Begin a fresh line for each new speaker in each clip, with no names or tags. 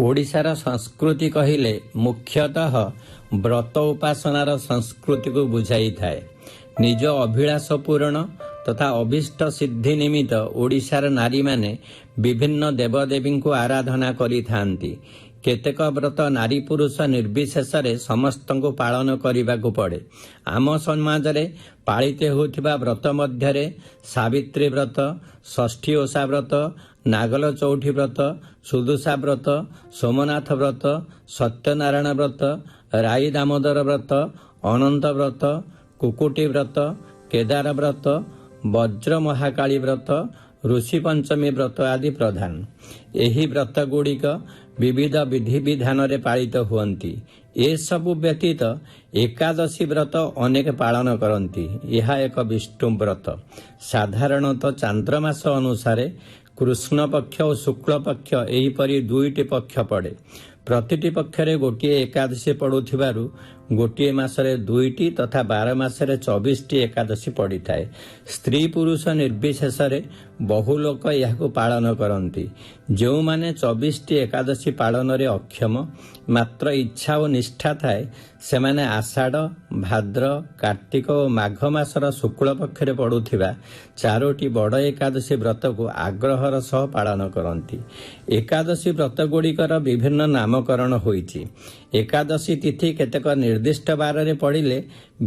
ଓଡ଼ିଶାର ସଂସ୍କୃତି କହିଲେ ମୁଖ୍ୟତଃ ବ୍ରତ ଉପାସନାର ସଂସ୍କୃତିକୁ ବୁଝାଇଥାଏ। ନିଜ ଅଭିଳାଷ ପୂରଣ ତଥା ଅଭୀଷ୍ଟ ସିଦ୍ଧି ନିମିତ୍ତ ଓଡ଼ିଶାର ନାରୀମାନେ ବିଭିନ୍ନ ଦେବଦେବୀଙ୍କୁ ଆରାଧନା କରିଥାନ୍ତି। କେତେକ ବ୍ରତ ନାରୀ ପୁରୁଷ ନିର୍ବିଶେଷରେ ସମସ୍ତଙ୍କୁ ପାଳନ କରିବାକୁ ପଡ଼େ। ଆମ ସମାଜରେ ପାଳିତ ହେଉଥିବା ବ୍ରତ ମଧ୍ୟରେ ସାବିତ୍ରୀ ବ୍ରତ, ଷଷ୍ଠୀ ଓଷା ବ୍ରତ, ନାଗଲ ଚଉଠି ବ୍ରତ, ସୁଦଶା ବ୍ରତ, ସୋମନାଥ ବ୍ରତ, ସତ୍ୟନାରାୟଣ ବ୍ରତ, ରାଇ ଦାମୋଦର ବ୍ରତ, ଅନନ୍ତ ବ୍ରତ, କୁକୁଟି ବ୍ରତ, କେଦାର ବ୍ରତ, ବଜ୍ର ମହାକାଳୀ ବ୍ରତ, ଋଷି ପଞ୍ଚମୀ ବ୍ରତ ଆଦି ପ୍ରଧାନ। ଏହି ବ୍ରତଗୁଡ଼ିକ ବିବିଧ ବିଧିବିଧାନରେ ପାଳିତ ହୁଅନ୍ତି। ଏସବୁ ବ୍ୟତୀତ ଏକାଦଶୀ ବ୍ରତ ଅନେକ ପାଳନ କରନ୍ତି। ଏହା ଏକ ବିଷ୍ଣୁ ବ୍ରତ। ସାଧାରଣତଃ ଚାନ୍ଦ୍ରମାସ ଅନୁସାରେ କୃଷ୍ଣପକ୍ଷ ଓ ଶୁକ୍ଳପକ୍ଷ ଏହିପରି ଦୁଇଟି ପକ୍ଷ ପଡ଼େ। ପ୍ରତିଟି ପକ୍ଷରେ ଗୋଟିଏ ଏକାଦଶୀ ପଡ଼ୁଥିବାରୁ ଗୋଟିଏ ମାସରେ ଦୁଇଟି ତଥା 12 ମାସରେ 24ଟି ଏକାଦଶୀ ପଡ଼ିଥାଏ। ସ୍ତ୍ରୀ ପୁରୁଷ ନିର୍ବିଶେଷରେ ବହୁ ଲୋକ ଏହାକୁ ପାଳନ କରନ୍ତି। ଯେଉଁମାନେ 24ଟି ଏକାଦଶୀ ପାଳନରେ ଅକ୍ଷମ, ମାତ୍ର ଇଚ୍ଛା ଓ ନିଷ୍ଠା ଥାଏ, ସେମାନେ ଆଷାଢ଼, ଭାଦ୍ର, କାର୍ତ୍ତିକ ଓ ମାଘ ମାସର ଶୁକ୍ଳ ପକ୍ଷରେ ପଡ଼ୁଥିବା ଚାରୋଟି ବଡ଼ ଏକାଦଶୀ ବ୍ରତକୁ ଆଗ୍ରହର ସହ ପାଳନ କରନ୍ତି। ଏକାଦଶୀ ବ୍ରତଗୁଡ଼ିକର ବିଭିନ୍ନ ନାମକରଣ ହୋଇଛି। ଏକାଦଶୀ ତିଥି କେତେକ ନିର୍ଦ୍ଦିଷ୍ଟ ବାରରେ ପଡ଼ିଲେ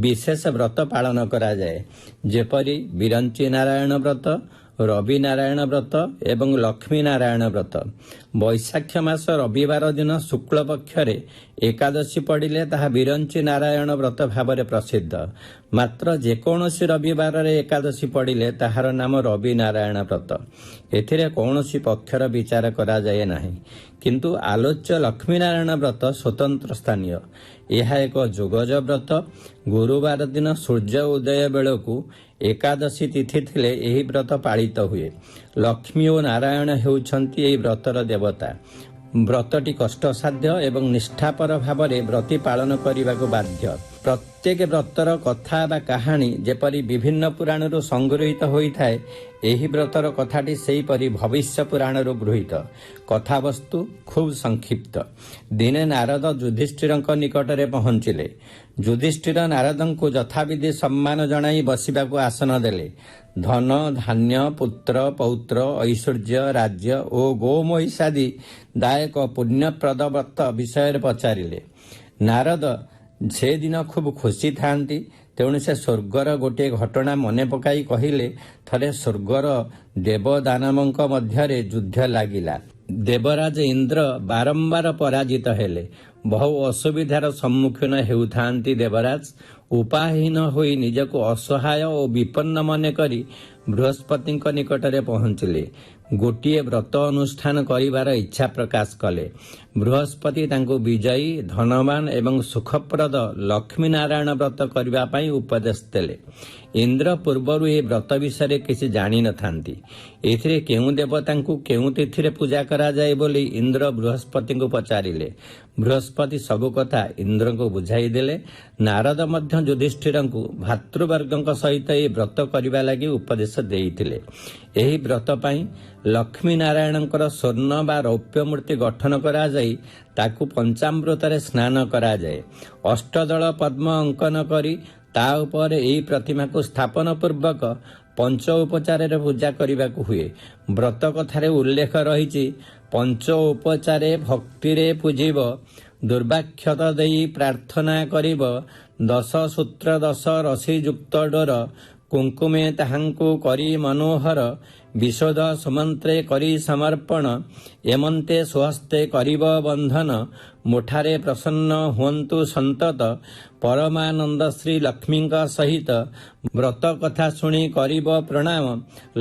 ବିଶେଷ ବ୍ରତ ପାଳନ କରାଯାଏ, ଯେପରି ବିରଞ୍ଚି ନାରାୟଣ ବ୍ରତ, ରବି ନାରାୟଣ ବ୍ରତ ଏବଂ ଲକ୍ଷ୍ମୀ ନାରାୟଣ ବ୍ରତ। ବୈଶାଖ ମାସ ରବିବାର ଦିନ ଶୁକ୍ଳ ପକ୍ଷରେ ଏକାଦଶୀ ପଡ଼ିଲେ ତାହା ବିରଞ୍ଚି ନାରାୟଣ ବ୍ରତ ଭାବରେ ପ୍ରସିଦ୍ଧ। ମାତ୍ର ଯେକୌଣସି ରବିବାରରେ ଏକାଦଶୀ ପଡ଼ିଲେ ତାହାର ନାମ ରବି ନାରାୟଣ ବ୍ରତ। ଏଥିରେ କୌଣସି ପକ୍ଷର ବିଚାର କରାଯାଏ ନାହିଁ। କିନ୍ତୁ ଆଲୋଚ୍ୟ ଲକ୍ଷ୍ମୀ ନାରାୟଣ ବ୍ରତ ସ୍ୱତନ୍ତ୍ର ସ୍ଥାନୀୟ। ଏହା ଏକ ଯୋଗଜ ବ୍ରତ। ଗୁରୁବାର ଦିନ ସୂର୍ଯ୍ୟ ଉଦୟ ବେଳକୁ ଏକାଦଶୀ ତିଥି ଥିଲେ ଏହି ବ୍ରତ ପାଳିତ ହୁଏ। ଲକ୍ଷ୍ମୀ ଓ ନାରାୟଣ ହେଉଛନ୍ତି ଏହି ବ୍ରତର ଦେବତା। ବ୍ରତଟି କଷ୍ଟସାଧ୍ୟ ଏବଂ ନିଷ୍ଠାପର ଭାବରେ ବ୍ରତୀ ପାଳନ କରିବାକୁ ବାଧ୍ୟ। ପ୍ରତ୍ୟେକ ବ୍ରତର କଥା ବା କାହାଣୀ ଯେପରି ବିଭିନ୍ନ ପୁରାଣରୁ ସଂଗୃହୀତ ହୋଇଥାଏ, ଏହି ବ୍ରତର କଥାଟି ସେହିପରି ଭବିଷ୍ୟ ପୁରାଣରୁ ଗୃହୀତ। କଥାବସ୍ତୁ ଖୁବ୍ ସଂକ୍ଷିପ୍ତ। ଦିନେ ନାରଦ ଯୁଧିଷ୍ଠିରଙ୍କ ନିକଟରେ ପହଞ୍ଚିଲେ। ଯୁଧିଷ୍ଠିର ନାରଦଙ୍କୁ ଯଥାବିଧି ସମ୍ମାନ ଜଣାଇ ବସିବାକୁ ଆସନ ଦେଲେ। ଧନ, ଧାନ୍ୟ, ପୁତ୍ର, ପୌତ୍ର, ଐଶ୍ୱର୍ଯ୍ୟ, ରାଜ୍ୟ ଓ ଗୋମହିଷାଦି ଦାୟକ ପୁଣ୍ୟପ୍ରଦ ବ୍ରତ ବିଷୟରେ ପଚାରିଲେ। ନାରଦ ସେଦିନ ଖୁବ୍ ଖୁସି ଥାଆନ୍ତି, ତେଣୁ ସେ ସ୍ୱର୍ଗର ଗୋଟିଏ ଘଟଣା ମନେ ପକାଇ କହିଲେ, ଥରେ ସ୍ୱର୍ଗର ଦେବଦାନବଙ୍କ ମଧ୍ୟରେ ଯୁଦ୍ଧ ଲାଗିଲା। ଦେବରାଜ ଇନ୍ଦ୍ର ବାରମ୍ବାର ପରାଜିତ ହେଲେ। ବହୁ ଅସୁବିଧାର ସମ୍ମୁଖୀନ ହେଉଥାନ୍ତି ଦେବରାଜ। ଉପାୟହୀନ ହୋଇ ନିଜକୁ ଅସହାୟ ଓ ବିପନ୍ନ ମନେ କରି ବୃହସ୍ପତିଙ୍କ ନିକଟରେ ପହଞ୍ଚିଲେ। ଗୋଟିଏ ବ୍ରତ ଅନୁଷ୍ଠାନ କରିବାର ଇଚ୍ଛା ପ୍ରକାଶ କଲେ। ବୃହସ୍ପତି ତାଙ୍କୁ ବିଜୟୀ, ଧନବାନ ଏବଂ ସୁଖପ୍ରଦ ଲକ୍ଷ୍ମୀ ନାରାୟଣ ବ୍ରତ କରିବା ପାଇଁ ଉପଦେଶ ଦେଲେ। ଇନ୍ଦ୍ର ପୂର୍ବରୁ ଏହି ବ୍ରତ ବିଷୟରେ କିଛି ଜାଣିନଥାନ୍ତି। ଏଥିରେ କେଉଁ ଦେବତାଙ୍କୁ କେଉଁ ତିଥିରେ ପୂଜା କରାଯାଏ ବୋଲି ଇନ୍ଦ୍ର ବୃହସ୍ପତିଙ୍କୁ ପଚାରିଲେ। ବୃହସ୍ପତି ସବୁ କଥା ଇନ୍ଦ୍ରଙ୍କୁ ବୁଝାଇ ଦେଲେ। ନାରଦ ମଧ୍ୟ ଯୁଧିଷ୍ଠିରଙ୍କୁ ଭାତୃବର୍ଗଙ୍କ ସହିତ ଏହି ବ୍ରତ କରିବା ଲାଗି ଉପଦେଶ ଦେଇଥିଲେ। ଏହି ବ୍ରତ ପାଇଁ ଲକ୍ଷ୍ମୀ ନାରାୟଣଙ୍କର ସ୍ୱର୍ଣ୍ଣ ବା ରୌପ୍ୟ ମୂର୍ତ୍ତି ଗଠନ କରାଯାଇ ତାକୁ ପଞ୍ଚାମୃତରେ ସ୍ନାନ କରାଯାଏ। ଅଷ୍ଟଦଳ ପଦ୍ମ ଅଙ୍କନ କରି ତା ଉପରେ ଏହି ପ୍ରତିମାକୁ ସ୍ଥାପନ ପୂର୍ବକ ପଞ୍ଚ ଉପଚାରରେ ପୂଜା କରିବାକୁ ହୁଏ। ବ୍ରତ କଥାରେ ଉଲ୍ଲେଖ ରହିଛି, ପଞ୍ଚ ଉପଚାରେ ଭକ୍ତିରେ ପୂଜିବ, ଦୁର୍ବାକ୍ଷତ ଦେଇ ପ୍ରାର୍ଥନା କରିବ, 10 ସୂତ୍ର 10 ରସିଯୁକ୍ତ ଡୋର, କୁଙ୍କୁମେ ତାହାଙ୍କୁ କରି ମନୋହର, ବିଶୋଧ ସୁମନ୍ତ୍ରେ କରି ସମର୍ପଣ, ଏମନ୍ତେ ସ୍ୱହସ୍ତେ କରିବ ବନ୍ଧନ, ମୁଠାରେ ପ୍ରସନ୍ନ ହୁଅନ୍ତୁ ସନ୍ତତ, ପରମାନନ୍ଦ ଶ୍ରୀ ଲକ୍ଷ୍ମୀଙ୍କ ସହିତ, ବ୍ରତ କଥା ଶୁଣି କରିବ ପ୍ରଣାମ,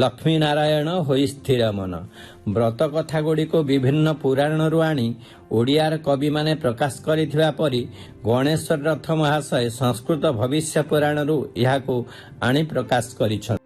ଲକ୍ଷ୍ମୀ ନାରାୟଣ ହୋଇ ସ୍ଥିର ମନ। ବ୍ରତ କଥା ଗୁଡ଼ିକୁ ବିଭିନ୍ନ ପୁରାଣରୁ ଆଣି ଓଡ଼ିଆର କବିମାନେ ପ୍ରକାଶ କରିଥିବା ପରି ଗଣେଶ୍ୱର ରଥ ମହାଶୟ ସଂସ୍କୃତ ଭବିଷ୍ୟ ପୁରାଣରୁ ଏହାକୁ ଆଣି ପ୍ରକାଶ କରିଛନ୍ତି।